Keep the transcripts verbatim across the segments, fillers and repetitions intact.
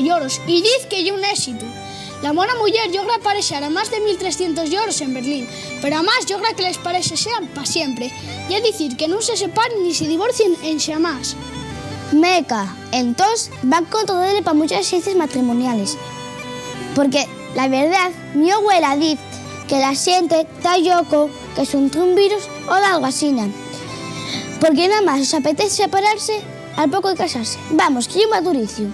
lloros, y diz que ye un ésitu. La mona muyer llogra parexar a más de mil trescientos lloros en Berlín, pero amás llogra que les parexes sean pa siempre, ye dicir, que nun se separen ni se divorcien enxamás. Meca, entós, va contra regla pa munches axencias matrimoniales, porque la verdá, mi abuela diz que la xente ta lloco, que son trumbiros o dalgo asina, porque namás os apetez separase al poco de casase. Vamos, que ye un baturiciu.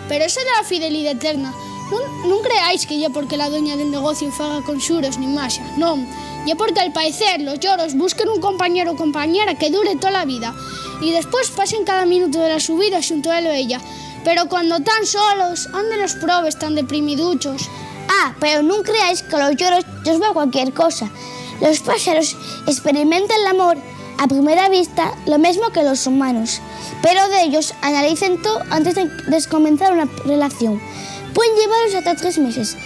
Pero eso de la fidelidá eterna, nun, nun creáis que ye porque la dueña del negociu faga conxuros nin maxia, non. Ye porque, al paecer, los lloros busquen un compañeru o compañera que dure tola vida, y después pasen cada minutu de la so vida xunto a él o ella. Pero cuando tán solos, ¿ánde los probes tan deprimiduchos? Ah, pero nun creáis que a los lloros yos va cualquier cosa. Los páxaros esperimentan l'amor a primera vista lo mesmo que los humanos, pero dellos analicen to antes de, de comenzar una relación. Pueden llevalos hasta tres meses.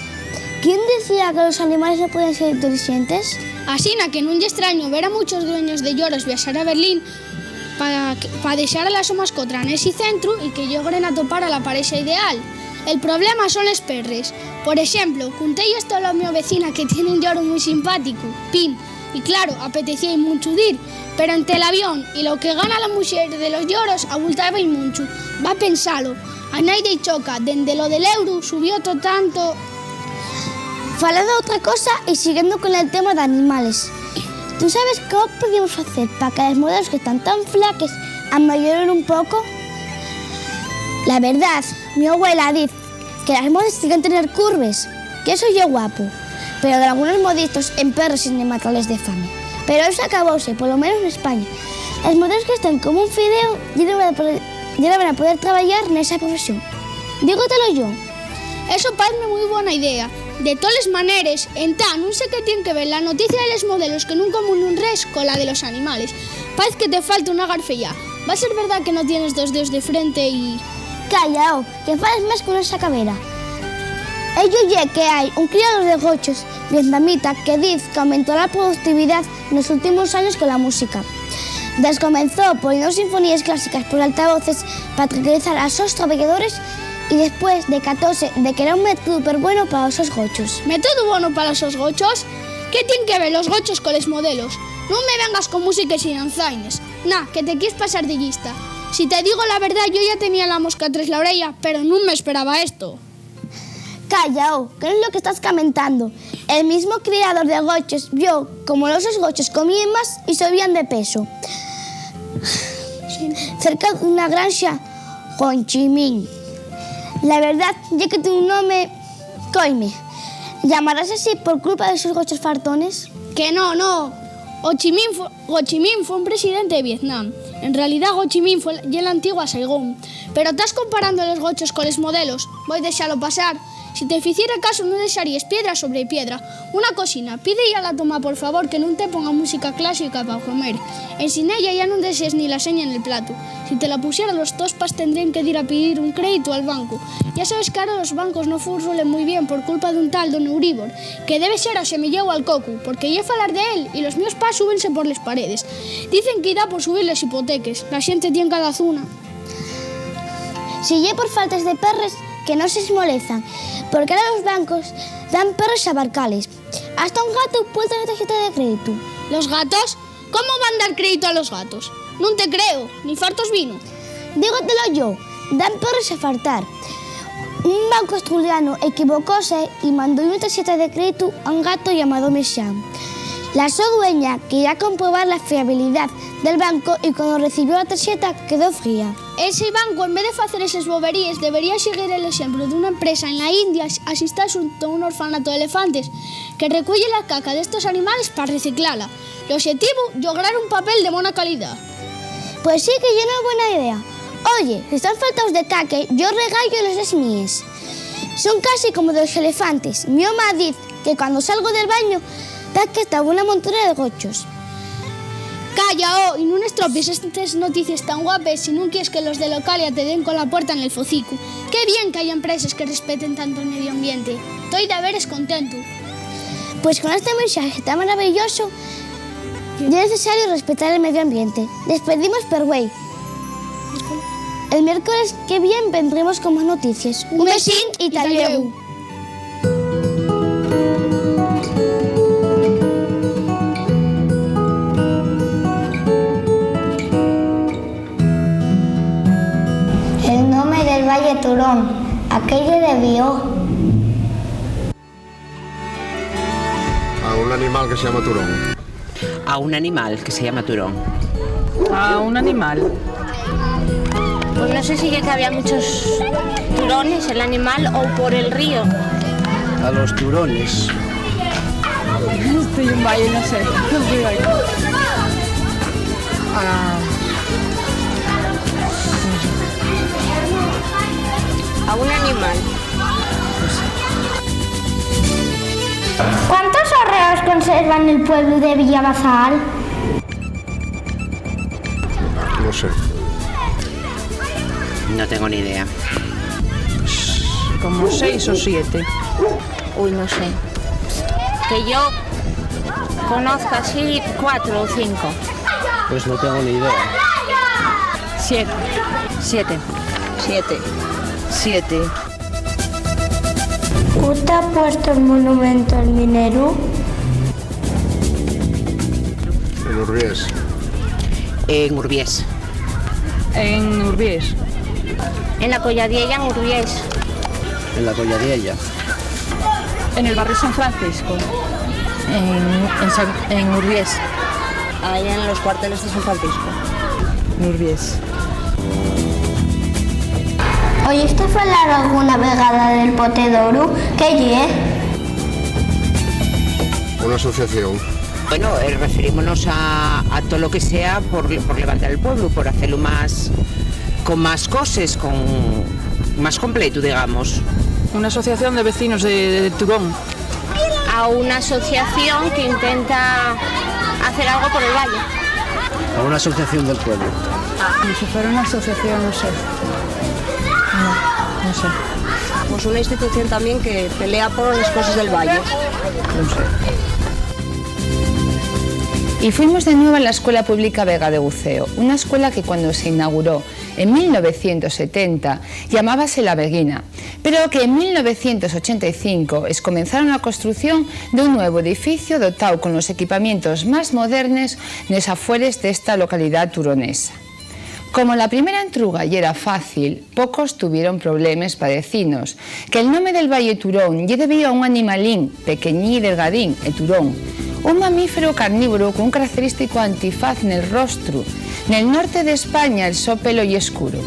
¿Quién decía que los animales no podían ser inteligentes? Asina que nun ye estraño ver a munchos dueños de lloros viaxar a Berlín pa, pa dexar a la so mascota nesi centru y que llogren atopar a la parexa ideal. El problema son les perres. Por exemplo, cunté-y esto a la mio vecina, que tiene un lloru mui simpáticu, Pin, y, claro, apetecía-y munchu dir, pero ente l'avión y lo que gana la muxer de los lloros, abultaba-y munchu. Va pensalo, a naide-y choca, dende lo del euru subió to tanto. Falando d'otra cosa y siguiendo con el tema d'animales, ¿tú sabes cómo podríamos facer pa que les modelos que tán tan flaques amayoren un poco? La verdá, mi abuela diz que las modes tienen que tener curves, que eso ye guapo, pero dalgunos modistos empérresen de matales de fame. Pero eso acabóse, polo menos n'España. Les modelos que están como un fideo ya no van a poder, ya no van a poder trabayar nesa profesión. Dígotelo yo. Eso paezme mui bona idea. De toles maneres, entá, nun sé qué tien que ver la noticia de les modelos que nun comen un res cola de los animales. Paez que te falta una garfella. ¿Va ser verdá que no tienes dos deos de frente y...? Calla, ho, que fales más con esa cabera. Ello ye que hai un criador de gochos vietnamita que diz qu'aumentó la productividá nos últimos años cola música. Descomenzó poniendo sinfoníes clásicas por altavoces pa tranquilizar a sos trabayadores y después decatóse de que era un métodu perbueno pa los sos gochos. ¿Métodu bono pa los sos gochos? ¿Qué tien que ver los gochos coles modelos? Nun me vengas con músiques y danzaines. Na, que te quies pasar de llista. Si te digo la verdá, yo ya tenía la mosca tres la oreya, pero nun m'esperaba esto. Calla, ho, que nun es lo que estás camentando. El mismo criador de gochos vio como los sos gochos comíen más y subían de peso. Cerca d'una granxa, Ho Chi Minh. La verdá ye que tien un nome coime. ¿Llamarase así por culpa de sos gochos fartones? Que no, no. Ho Chi Minh fue Ho Chi Minh fue un presidente de Vietnam. En realidá, Ho Chi Minh fue, ye l'antigua Saigón. Pero tas comparando los gochos coles modelos. Voi dexalo pasar. Si te ficiera caso, nun dexaríes piedra sobre piedra. Una cosina, pide-y a la to ma, por favor, que nun te ponga música clásica pa comer. Ensin ella ya nun dexes ni la seña nel platu. Si te la pusiera, los tos pas tendríen que dir a pidir un créditu al bancu. Ya sabes qu'ara los bancos no furrulen mui bien por culpa d'un tal don Euribor, que debe ser asemeyáu al cocu, porque ye falar d'él y los mios pas súbense por les paredes. Dicen que-y da por subir les hipoteques, la xente tien cada zuna. Si ye por faltes de perres, que no s'esmolezan, porque ara los bancos dan perres a barcales. Hasta un gatu puede tener tarxeta de créditu. ¿Los gatos? ¿Cómo van dar créditu a los gatos? Nun te creo, ni fartos vino. Dígotelo yo, dan perres a fartar. Un bancu australianu equivocóse y mandó una tarxeta de créditu a un gatu llamao Mexán. La so dueña quería comprobar la fiabilidá del bancu y, cuando recibió la tarxeta, quedó fría. Esi bancu, en vez de facer eses boberíes, debería siguir el exemplu d'una empresa en la India asistada xunto a un orfanatu d'elefantes que recueye la caca d'estos animales pa reciclala. L'oxetivu, llograr un papel de bona calidá. Pues sí que ye una buena idea. Oye, si tán faltaos de caque, yo regálo-yos les míes. Son casi como los elefantes. Mi homa diz que cuando salgo del bañu, ta que ta una montura de gochos. Calla, ho, y nun estropies estes noticies tan guapes si nun quies que los de Localia te den cola puerta nel focicu. Qué bien qu'haya empreses que respeten tanto el medio ambiente. Toi daveres contentu. Pues con este mensaje tan maravilloso, ye necesario respetar el medio ambiente. Despedimos per güei. El miércoles que vien vendremos con más noticias. Un besín y ta luego. El nome del valle Turón, ¿a qué lle debió? A un animal que se llama turón. A un animal que se llama turón. A un animal. Pues no sé si es que había muchos turones, el animal, o por el río. A los turones. Estoy en valle, no sé. A, a un animal. ¿Cuántos hórreos conservan el pueblo de Villabazal? No sé. No tengo ni idea. Como seis o siete. Uy, no sé. Que yo conozca así, cuatro o cinco. Pues no tengo ni idea. Siete. Siete. Siete. Siete. ¿Ú ta puesto'l monumentu al mineru? En Urbiés. En Urbiés. En Urbiés. En la Colladiella, en Urbiés. En la Colladiella. En el barrio San Francisco. En, en San, en Urbiés. Ahí en los cuarteles de San Francisco. N'Urbiés. ¿Oyiste falar alguna vegada del Pote d'Oru? ¿Qué ye? Una asociación. Bueno, eh, referímonos a, a todo lo que sea por, por levantar el pueblo, por hacerlo más, con más coses, con más completo, digamos. Una asociación de vecinos de, de Turón. A una asociación que intenta hacer algo por el valle. A una asociación del pueblo. Como si fuera una asociación, no sé. No, no sé. Pues una institución también que pelea por las cosas del valle. No sé. Y fuimos de nuevo a la Escuela Pública Vega de Buceo, una escuela que cuando se inauguró en mil novecientos setenta llamábase La Veguina, pero que en mil novecientos ochenta y cinco escomenzaron la construcción d'un nuevu edificio dotao con los equipamientos más modernes nes afueres d'esta localidá turonesa. Como la primera entruga yera fácil, pocos tuvieron problemes pa decinos que'l nome del Valle Turón ye debío a un animalín pequeñín y delgadín, el turón, un mamíferu carnívoro con un característico antifaz nel rostru. Nel norte d'España, el so pelo ye escuru.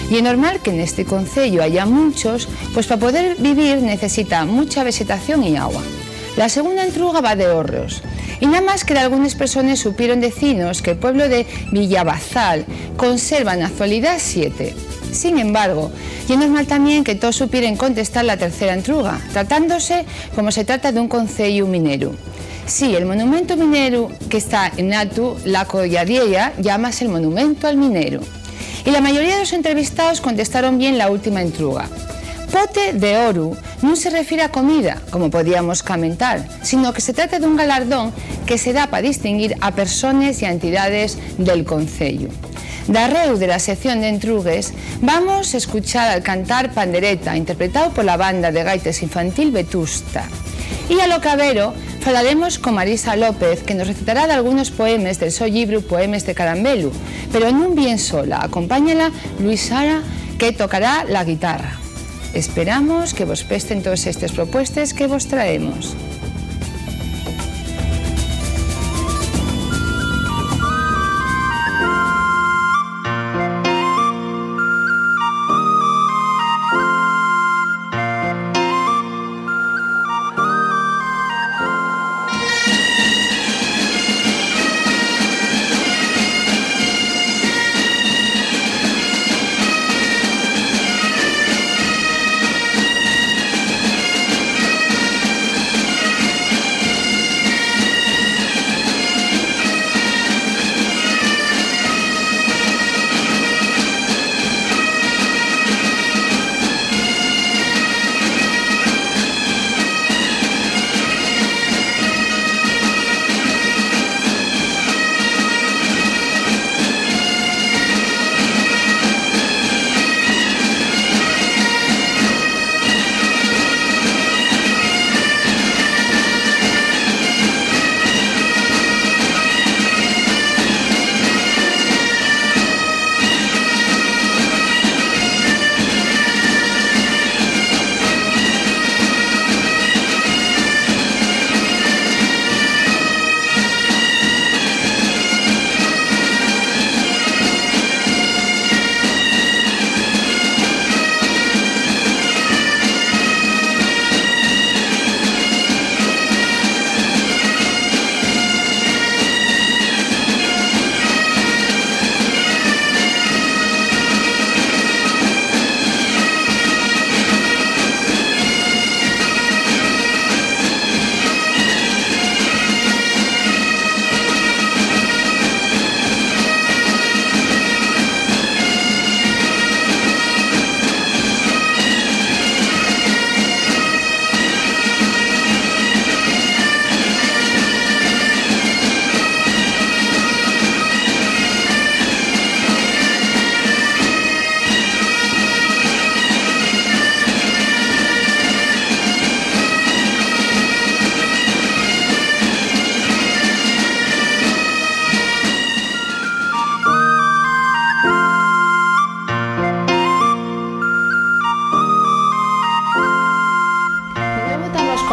Ye normal que nesti conceyu haya munchos, pues pa poder vivir necesita mucha vexetación y agua. La segunda entruga va de hórreos, y namás que dalgunes persones supieron decinos que'l pueblo de Villabazal conserva na actualidá siete. Sin embargo, ye normal tamién que toos supieren contestar la tercera entruga, tratándose como se trata d'un conceyu mineru. Sí, el monumentu mineru que está en altu, la Colladiella, llámase el Monumentu al Mineru. Y la mayoría de los entrevistaos contestaron bien la última entruga. Pote d'Oru nun se refiere a comida, como podíamos camentar, sino que se trata d'un galardón que se da pa distinguir a persones y a entidades del conceyu. Darréu de la sección d'entrugues, vamos escuchar al cantar Pandereta, interpretao pola Banda de Gaites Infantil Vetusta. Y a lo cabero, falaremos con Marisa López, que nos recitará dalgunos poemes del so llibru Poemes de Carambelu, pero nun vien sola, acompáñala Luis Sara, que tocará la guitarra. Esperamos que vos presten toes estes propuestes que vos traemos.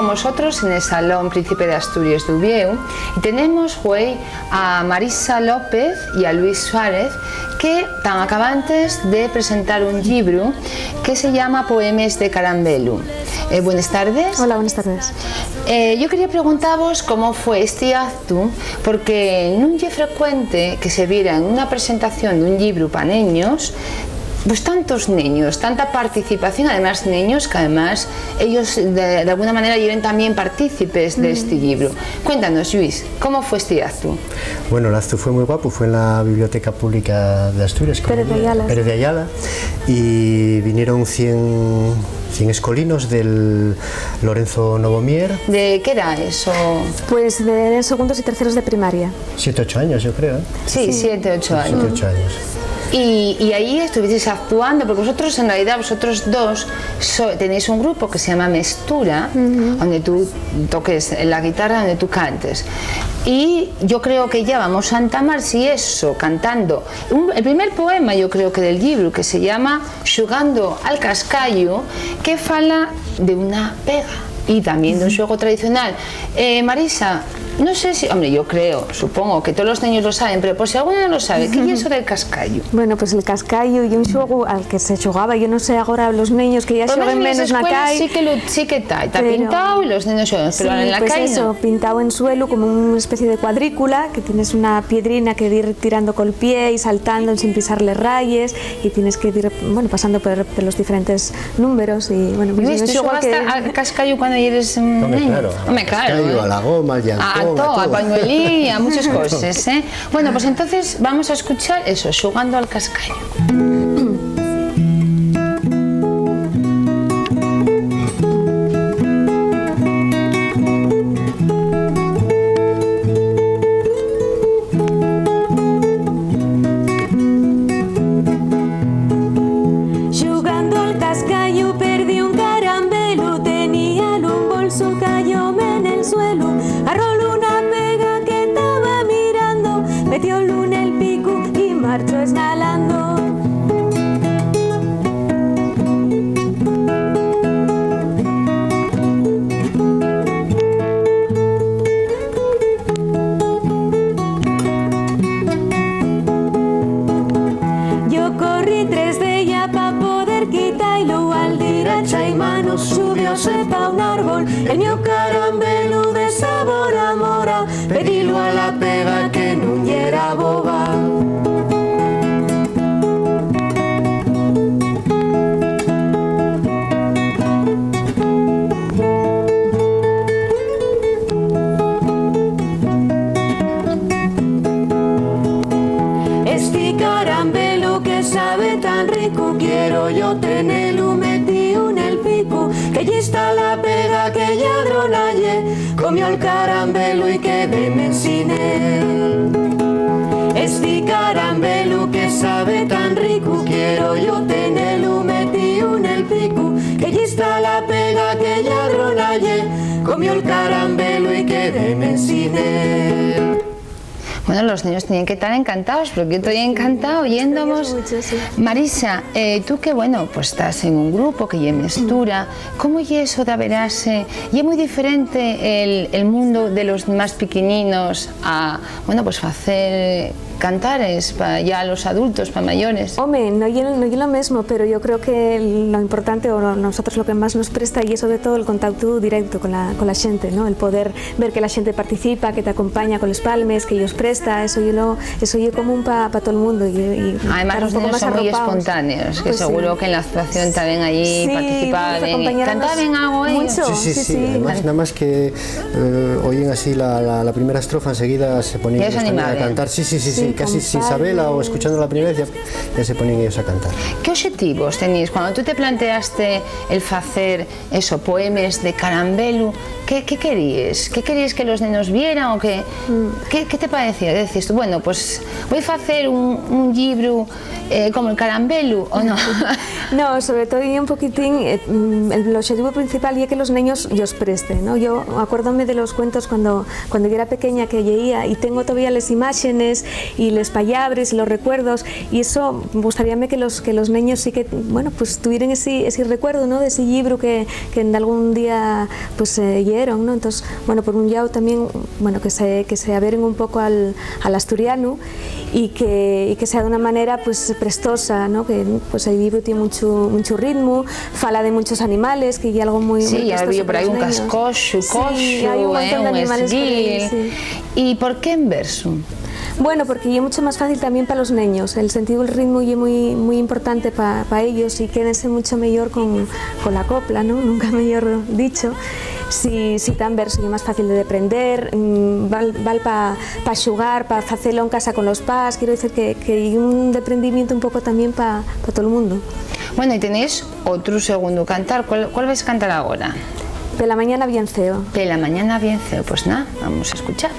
Nosotros en el Salón Príncipe de Asturias d'Uviéu, y tenemos güei a Marisa López y a Luis Suárez, que tan acabantes de presentar un llibru que se llama Poemes de Carambelu. Eh, buenas tardes. Hola, buenas tardes. Eh, yo quería preguntavos cómo fue esti actu, porque nun ye frecuente que se viera en una presentación d'un llibru pa neños, pues, tantos neños, tanta participación, además neños que además ellos de, de alguna manera lleven también partícipes de este llibru. Cuéntanos, Luis, ¿cómo fue este acto? Bueno, el acto fue muy guapo, fue en la Biblioteca Pública de Asturias, como Pérez de digo, Ayala, Pérez de Ayala, y vinieron cien, cien escolinos del Lorenzo Novomier. ¿De qué era eso? Pues de segundos y terceros de primaria. Siete, ocho años, yo creo, ¿eh? Sí, siete, ocho años. Siete, ocho años. Y, y ahí estuvisteis actuando, porque vosotros, en realidad, vosotros dos so-, tenéis un grupo que se llama Mestura, donde tú toques la guitarra, donde tú cantes. Y yo creo que ya vamos a entamar, si eso, cantando un, el primer poema, yo creo que del libro, que se llama Xugando al cascayu, que fala de una pega y también de un xuego tradicional. Eh, Marisa, no sé si, hombre, yo creo, supongo que todos los niños lo saben, pero por si alguno no lo sabe, ¿qué es eso del cascayu? Bueno, pues el cascayu ye un xuegu al que se xugaba, yo no sé agora los niños que ya xoguen menos na cai. Por lo menos en la escuela sí que lo, sí que ta, está pintado y los niños juegan, pero en la calle no. Sí, pues eso, pintado en suelo como una especie de cuadrícula, que tienes una piedrina que dir tirando col pie y saltando sin pisar les rayes, y tienes que ir, bueno, pasando por, por los diferentes números y, bueno, pues... ¿Y tú xugaste al cascayu cuando eres un niño? Home, claro. Home, claro, al cascayu, ¿eh? A la goma, al llancón, a todo, al pañuelín, a muchas cosas, ¿eh? Bueno, pues entonces vamos a escuchar eso, Xugando al cascayu. Xugando al cascayu perdí un carambelu, teníalu un bolsu, cayóme nel suelu. Arroló una pega que taba mirando, metiólu nel picu y marchó esnalando. Yo corrí tres d'ella pa poder quitailu, al dir a chai manos subióse pa un árbol el mio carambelu de sabor a mora, pedílu a la pega que nun yera boba. Esti carambelu que sabe tan ricu, quiero yo tenelu metíu nel picu, que ellí está la pega, que lladrona ye, comió'l carambelu y quedéme ensin él. Esti carambelu que sabe tan ricu, quiero yo tenelu metíu nel picu, que ellí está la pega, que lladrona ye, comió'l carambelu y quedéme ensin él. Bueno, los niños teníen que tar encantaos, porque yo toi encantao oyéndomos. Sí, mucho, sí. Marisa, eh, tú que, bueno, pues tas en un grupo que ye Mestura, ¿cómo ye eso d'averase? ¿Ye mui diferente el, el mundo de los más piquininos a, bueno, pues facer cantares pa ya los adultos, pa mayores? Home, no ye, no ye lo mesmo, pero yo creo que lo importante, o lo, nosotros lo que más nos presta, ye sobre todo el contacto directo con la, con la xente, ¿no? El poder ver que la xente participa, que te acompaña con les palmes, que ellos presta, eso ye lo, eso ye común pa, pa todo el mundo, y, y... Además, los nenos son muy espontáneos, que seguro que en la actuación también allí participaban, cantaban algo ellos. Sí, sí, sí, sí. Además, nada más que, eh, oyen así la, la, la primera estrofa, enseguida se ponen ellos también a cantar. Sí, sí, sí, sí, casi sin sabela o escuchando la primera vez ya, ya se ponen ellos a cantar. ¿Qué objetivos tenéis cuando tú te planteaste el facer eso, poemes de Carambelu? ¿Qué, qué queríes? ¿Qué queríes que los nenos vieran o qué, qué, qué te parecía? ¿Qué decías tú? Bueno, pues voi facer un, un llibru, eh, como el Carambelu, ¿o no? No, sobre todo y un poquitín, eh, mm, el, el obxetivu principal ye que los neños yos presten, ¿no? Yo acuérdome de los cuentos cuando, cuando yo era pequeña que lleía, y tengo todavía les imáxenes, y les pallabres y los recuerdos, y eso gustaríame que los, que los neños sí que, bueno, pues tuvieren esi, esi recuerdu, ¿no? De esi llibru que, que en dalgún día, pues, eh, lleeron, ¿no? Entonces, bueno, por un llau también, bueno, que se, que se averen un poco al, al asturianu y que, y que sea d'una manera, pues, prestosa, ¿no? Que, pues, el llibru tien munchu, munchu ritmu, fala de munchos animales, que ye algo mui, mui Sí, ya prestoso había por pa ahí los un neños. Cascoxu, Sí, coxu, hai un montón eh, de un animales por ahí, esguil. Sí. ¿Y por qué en versu? Bueno, porque ye mucho más fácil también pa los neños. El sentido del ritmo ye muy, muy importante pa, pa ellos y quédense mucho mejor con, con la copla, ¿no? Nunca mejor dicho. Si, si ta en versu, ye más fácil de deprender, mm, val, val pa, pa xugar, pa facelo en casa con los pas. Quiero decir que, que ye un deprendimiento un poco también pa, pa todo el mundo. Bueno, y tenéis otru segundu cantar. ¿Cuál, cuál vais a cantar agora? Pela mañana bien ceo. Pela mañana bien ceo. Pues nada, vamos a escuchar.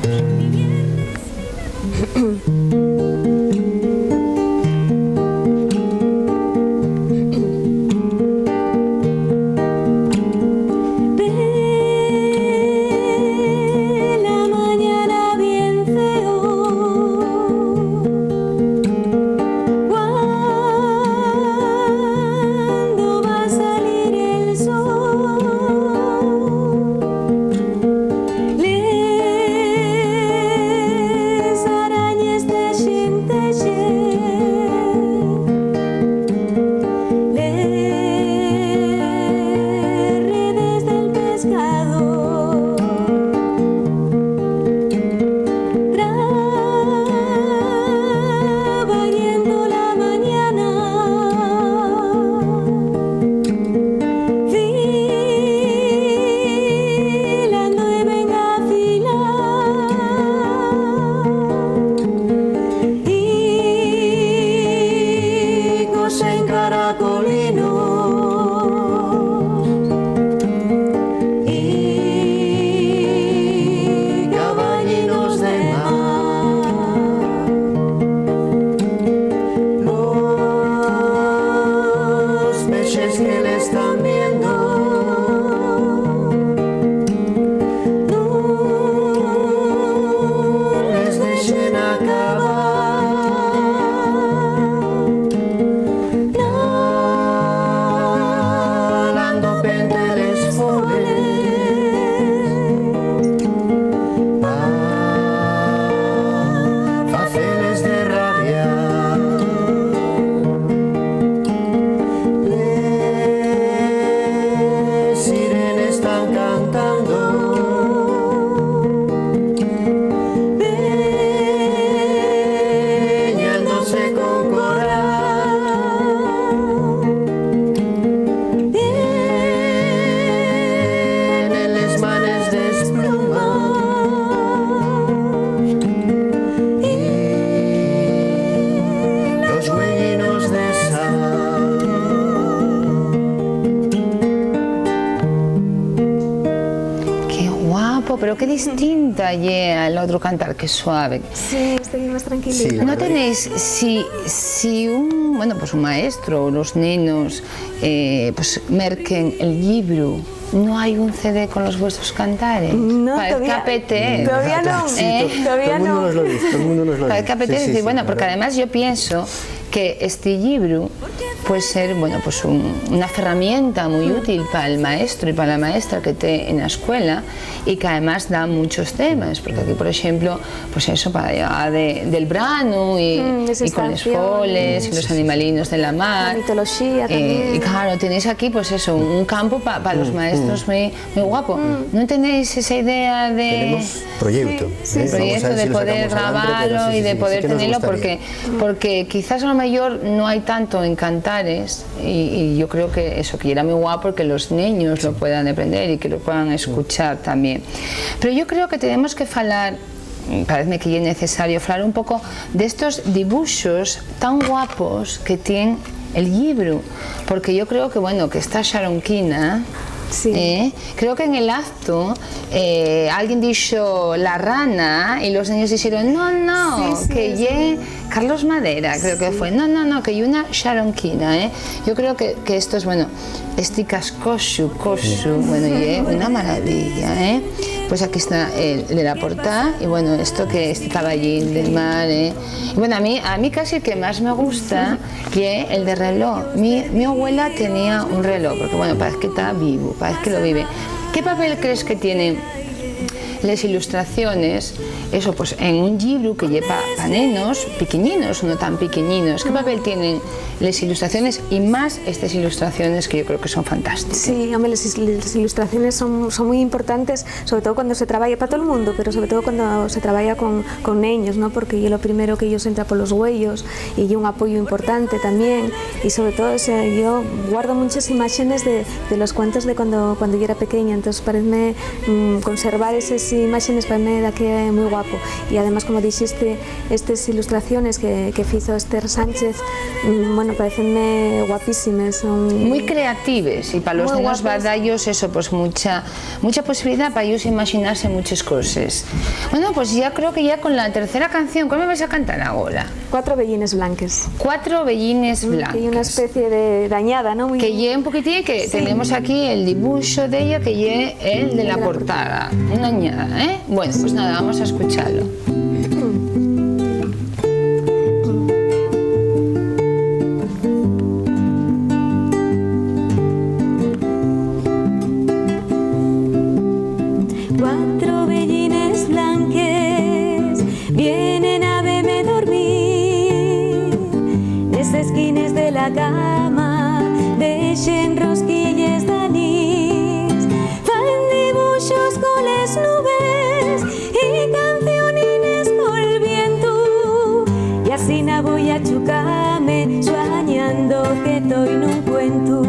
Pela mañana bien ceo, cuando va a salir el sol, les arañes tejen, tejen les redes del pescador. Trabayendo la mañana, filando y venga a filar. Higos en caracolino y caballinos de mar. Los peces que les están viendo, nun les dechen acabar. Nalando pente les foles pa faceles de rabiar. Les sirenes tán cantando, peñándose con coral. Tienen les manes desplumaes y los güeyinos de sal. Qué guapo, pero qué distinta ye al otro cantar, qué suave. Sí, este ye más tranquilito. Sí, la ¿No verdad. Tenéis, si, si un, bueno, pues un maestro o los nenos, eh, pues merquen el llibru, ¿no hay un C D con los vuestros cantares? No, Parece todavía, que apetece. Todavía no. Sí, to-, ¿Eh? Todavía todo el mundo no. Nos lo dice, todo el mundo nos lo Parece que dice. Sí, apetece sí, decir, sí, bueno, claro. Porque además yo pienso que este llibru puede ser, bueno, pues un, una ferramienta muy útil para el maestro y para la maestra que esté en la escuela y que además da muchos temas, porque aquí, por ejemplo, pues eso, para llegar de, del branu y, Mm, les y con les estaciones. Foles y los animalinos de la mar. La mitoloxía Eh, también. Y claro, tenéis aquí, pues eso, un campo para los Mm, maestros mm. muy, muy guapo. Mm. ¿No tenéis esa idea de Tenemos proyecto, Sí, sí, ¿eh? sí. Vamos a Proyecto ver de si lo poder sacamos adelante, pero grabarlo sí, y sí, de sí, sí poder que nos tenerlo, gustaría. Porque, porque quizás a lo mejor no hay tanto en cantares, y, y yo creo que eso, que era muy guapo que los niños lo puedan aprender y que lo puedan escuchar también. Pero yo creo que tenemos que falar, paréceme que ye necesario falar un poco d'estos dibuxos tan guapos que tien el llibru, porque yo creo que, bueno, que esta xaronquina, Sí. eh, creo que en el acto, eh, alguien dixo "la rana" y los neños dixeron "no, no, Sí, sí, que sí. ye, Carlos Madera, creo que fue. No, no, no, que y una Sharon Kina, ¿eh? Yo creo que, que esto es, bueno, esti cascoxu, coxu, bueno, y es una maravilla, ¿eh? Pues aquí está el de la portada, y bueno, esto que este caballín del mar, ¿eh? Y bueno, a mí, a mí casi el que más me gusta, que es el de reloj. Mi, mi abuela tenía un reloj, porque bueno, parece que está vivo, parece que lo vive. ¿Qué papel crees que tiene les ilustraciones, eso, pues, en un llibru que lle pa, pa nenos piquiñinos o no tan piquiñinos? ¿Qué papel tienen les ilustraciones y más estas ilustraciones que yo creo que son fantásticas? Sí, hombre, les, les ilustraciones son, son muy importantes, sobre todo cuando se trabaja para todo el mundo, pero sobre todo cuando se trabaja con, con niños, ¿no? Porque es lo primero que ellos entra por los huellos y es un apoyo importante también. Y sobre todo, o sea, yo guardo muchas imágenes de, de los cuentos de cuando, cuando yo era pequeña, entonces parece mm, conservar esas imágenes para mí da que muy guapo. Y además, como dijiste, estas ilustraciones que, que hizo Esther Sánchez, mm, bueno, parecenme guapísimas. Son muy creatives y para los nenos va a darlos eso, pues mucha, mucha posibilidad para ellos imaginarse muchas cosas. Bueno, pues ya creo que ya con la tercera canción, ¿cuál me vais a cantar ahora? Cuatro vellines blanques. Cuatro vellines blanques. Y una especie de dañada, ¿no? Que ye un poquitín que tenemos aquí el dibujo de ella, que ye el de la portada. Una añada, ¿eh? Bueno, pues nada, vamos a escucharlo. Cuatro vellines blanques vienen a veme dormir. Nes esquines de la cama dexen rosquilles d'anís, faen dibuxos coles nubes y cancionines col vientu. Y asina voi a chucame suañando que toi nun cuentu.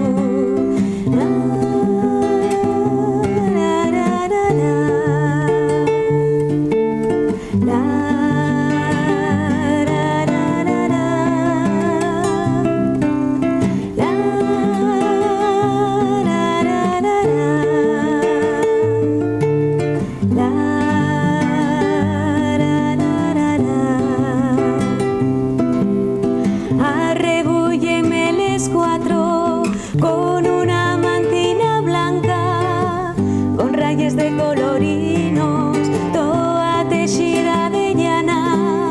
Arrebúlleme les cuatro con una mantina blanca, con rayes de colorinos, toa texida de llana.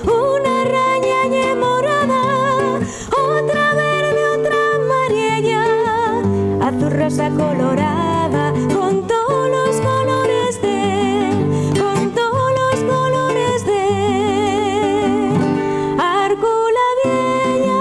Una raya ye morada, otra verde, otra amarilla, azul, rosa, colorada, con todos los colores de, con todos los colores de Arcu la Vieya.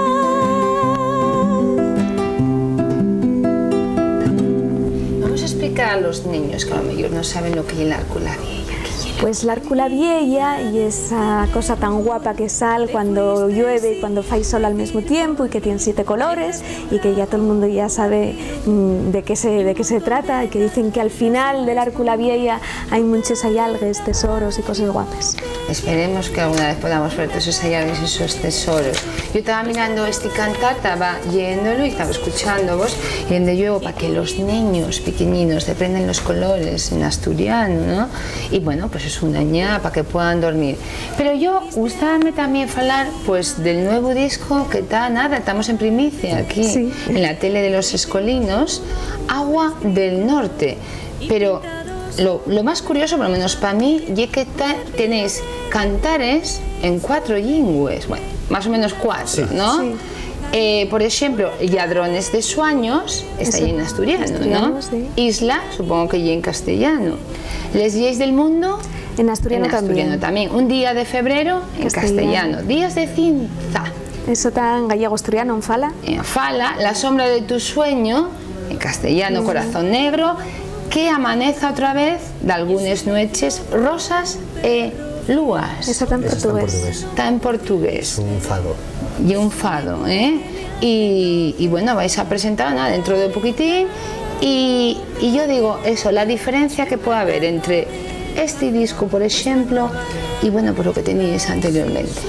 Vamos a explicar a los niños que a lo mejor no saben lo que es el Arcu la Vieya. ¿Qué es el Pues l'Arcu la Vieya y esa cosa tan guapa que sal cuando llueve y cuando fai sol al mismo tiempo y que tiene siete colores y que ya todo el mundo ya sabe mm, de qué se, de qué se trata y que dicen que al final del Arcu la Vieya hay muchos ayalgues, tesoros y cosas guapas. Esperemos que alguna vez podamos ver todos esos ayalgues y esos tesoros. Yo estaba mirando este cantar, estaba leyéndolo y estaba escuchándovos, y dende lluego, para que los niños pequeñinos aprenden los colores en asturiano, ¿no? Y bueno, pues es una ña para que puedan dormir. Pero yo gustábame también falar, pues, del nuevo disco que está, nada, estamos en primicia aquí, sí, en la tele de los escolinos, Agua del Norte. Pero lo, lo más curioso, por lo menos para mí, ye que ta- tenéis cantares en cuatro llingües, bueno, más o menos cuatro, sí, ¿no? Sí. Eh, por exemplo, Lladrones de Suaños está ahí en asturiano, ¿no? Asturiano, sí. Isla, supongo que ye en castellano. Les Lleis del Mundo, en asturiano, en asturiano también. Un día de febrero, en castellano. Castellano. Días de cinza. Eso está en gallego asturiano, en fala. En fala, La sombra de tu sueño, en castellano, Corazón negro, Que amaneza otra vez, D'algunes nueches, rosas e lúas. Eso está en portugués. Está en portugués. Es un fado. Y un fado, ¿eh? Y, y bueno, vais a presentar, nada, dentro de poquitín. Y, y yo digo eso, la diferencia que puede haber entre este disco, por ejemplo, y bueno, por lo que teníais anteriormente.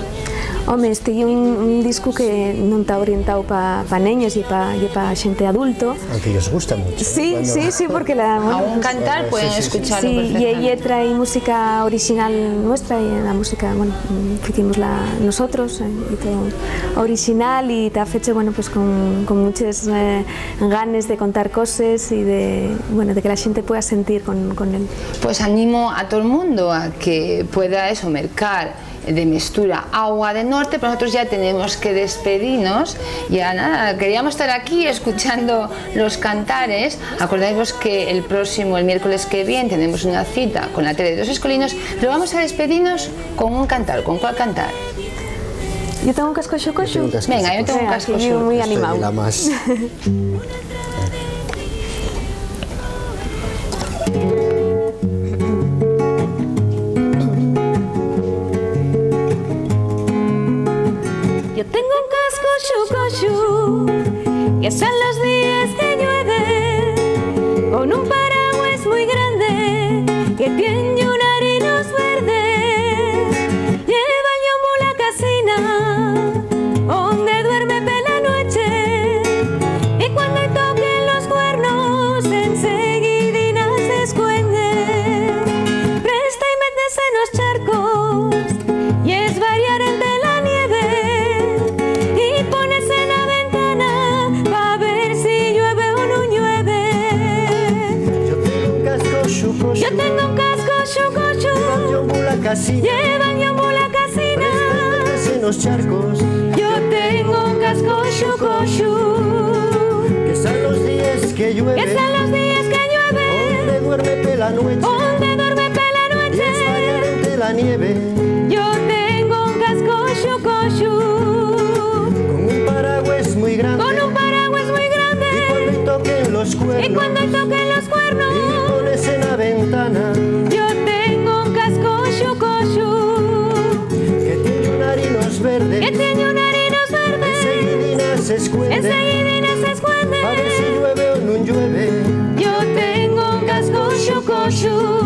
Home, este ye un, un discu que nun ta orientao pa, pa neños, ye pa, ye pa xente adulto. Aunque les gusta mucho, ¿eh? Sí, sí, sí, porque la, bueno, a un cantar pueden escucharlo perfectamente. Sí, ye lletra y música orixinal nuestra, y la música, bueno, que hicimos la, nosotros, eh, y todo orixinal, y ta fecho, bueno, pues con, con muches, eh, ganes de contar coses y de, bueno, de que la xente pueda sentir con, con él. Pues animo a todo el mundo a que pueda eso, mercar de mestura Agua de Norte, pero nosotros ya tenemos que despedinos. Ya nada, queríamos estar aquí escuchando los cantares. Acordaivos que el próximo, el miércoles que viene, tenemos una cita con la tele de los escolinos, pero vamos a despedinos con un cantar. ¿Con cuál cantar? Yo tengo un casco xucoxu. Yo tengo un casco xucoxu. Venga, yo tengo un casco xucoxu. Muy animado. Estoy de la más. Yo tengo un casco xucoxu, que son los días que llueve, con un paragües muy grande, que tiene un harinos verde. Llévaño mula casina, onde duerme pela nueche, y cuando toquen los cuernos, enseguidina s'escuende. Presta y métese nos charcos, y esvariar ente la nieve, y ponese na ventana pa ver si llueve o nun llueve. Yo tengo un casco xucoxu. Yo tengo un casco xucoxu. Llévaño mula casina. Llévaño mula casina. Presta y métese nos charcos. Yo tengo un casco xucoxu. Que son los días que llueve. Que son los días que llueve. Onde duerme pela nueche. Onde duerme pela nueche. Y esvariar ente la nieve. Yo tengo un casco xucoxu. Con un paragües muy grande. Con un paragües muy grande. Y cuando toquen los cuernos. Y cuando toquen los cuernos. Y ponese na ventana. Yo tengo un casco xucoxu. Que tiene un harinos verde. Que tiene un harinos verde. Enseguidina s'escuende. Enseguidina s'escuende. Pa ver si llueve o nun llueve. Yo tengo un casco xucoxu.